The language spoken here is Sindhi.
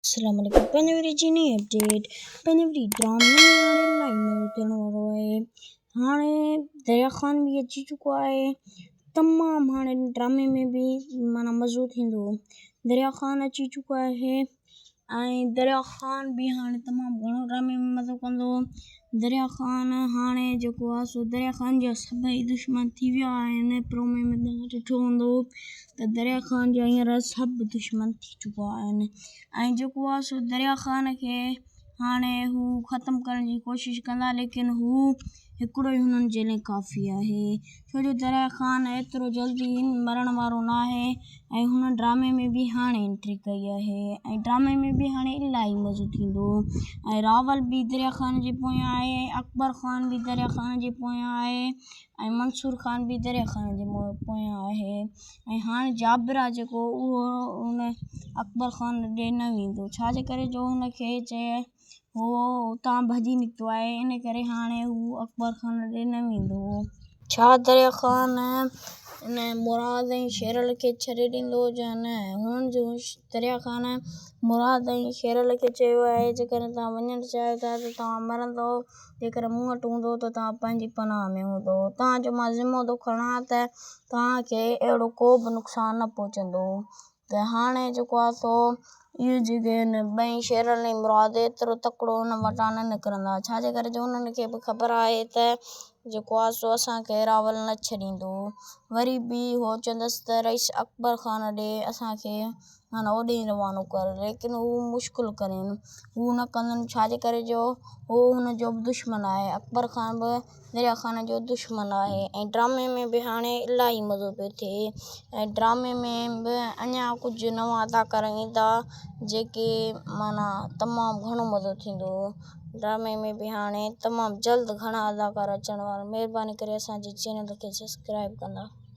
اسلام عليڪم پنهنجي جي نئين اپڊيٽ پنهنجي ڊرامي ۾ هاڻي الاهي مزو ٿيڻ وارو آهي. هاڻي دريا خان به اچي چڪو آهي. تمام هاڻي ڊرامي ۾ به معنيٰ مزو ٿيندو. دريا خان اچي چڪو آهي ۽ دريا خان به هاڻي تمام گهڻو ڊرامي ۾ مزو ڪندو. دريا خان هاڻي جيڪو آهي سو دريا خان جا سڀئي دشمن ٿي ويا آهن. پرومي ۾ توهان ڏٺو هوندو ته دريا خان جا هينئر سڀ دشمن ٿي چڪا آهن ۽ جيڪو آهي سو دريا خان کي هاڻي هو ختم ڪرڻ جي ڪوشش ڪندا، ليڪن هو هڪڙو ئي هنن جي لاء ڪافي آهي، ڇو جو دريا خان ايترو جلدي مرڻ وارو ناهي ۽ هن ڊرامي ۾ به هاڻي انٽري ڪئي آهي ۽ ڊرامي ۾ به هاڻي الاهي مزو ٿيندو ۽ راول به دريا خان جي پويان آهي ۽ اڪبر خان به دريا خان جي پويان آهي ۽ منصور خان به دريا خان جي پويان آهي ۽ هاڻي جابر آهي جيڪو اهو ان اڪبر خان ڏي نه ويندو، ڇا جي ڪري جو هن کي چي هو اتان ڀڄي نڪتو آهي، ان ڪري هاڻي هو اڪبر خان ڏي نه ويندو. ڇا دريا خان ان مراد ۽ شيرل کي ڇڏي ڏيندو يا نه؟ هنن جو دريا خان مراد ۽ شيرل کي چيو آهي جيڪڏهن توهان وڃڻ چاهيو ٿا ته توهان مرندؤ، جيڪڏهن مون وٽ هوندؤ ته توهان پنهنجي پناهه ۾ هوندؤ. توهان جو مان ذمو ٿو کڻان ته توهان کي اهڙو ڪو به نقصان نه پهچندو. ته هاڻي جيڪو آهي سو اهي جيڪي آهن ٻئي شيرل ۽ مراد ايترو تڪڙو هن وٽان نه نڪرندا، ڇا جي ڪري جو انهن کي به خبر آهي ته جيڪو آهي سو اسان کي راول نه ڇڏيندو. وري به هو چوندس ته رئيس اڪبر خان ڏي اسان کي معنيٰ اوڏي ئي روانو ڪر، ليڪن هو مشڪل ڪرين، هو نه ڪندن، ڇا جي ڪري جو هو هن جو به دشمن آهي، اڪبر خان به دريا خان جو دشمن آهي ۽ ڊرامي ۾ به هاڻي الاهي مزو پيو ٿئي ۽ ڊرامي ۾ به اڃا ڪجهه نوان اداڪار ايندا جيڪي معنيٰ تمام گهڻو مزو ٿيندو ڊرامي ۾ به هاڻي تمام جلد گهڻا اداڪار اچڻ وارا. مهرباني ڪري اسان جي چينل کي سبسڪرائب ڪندا.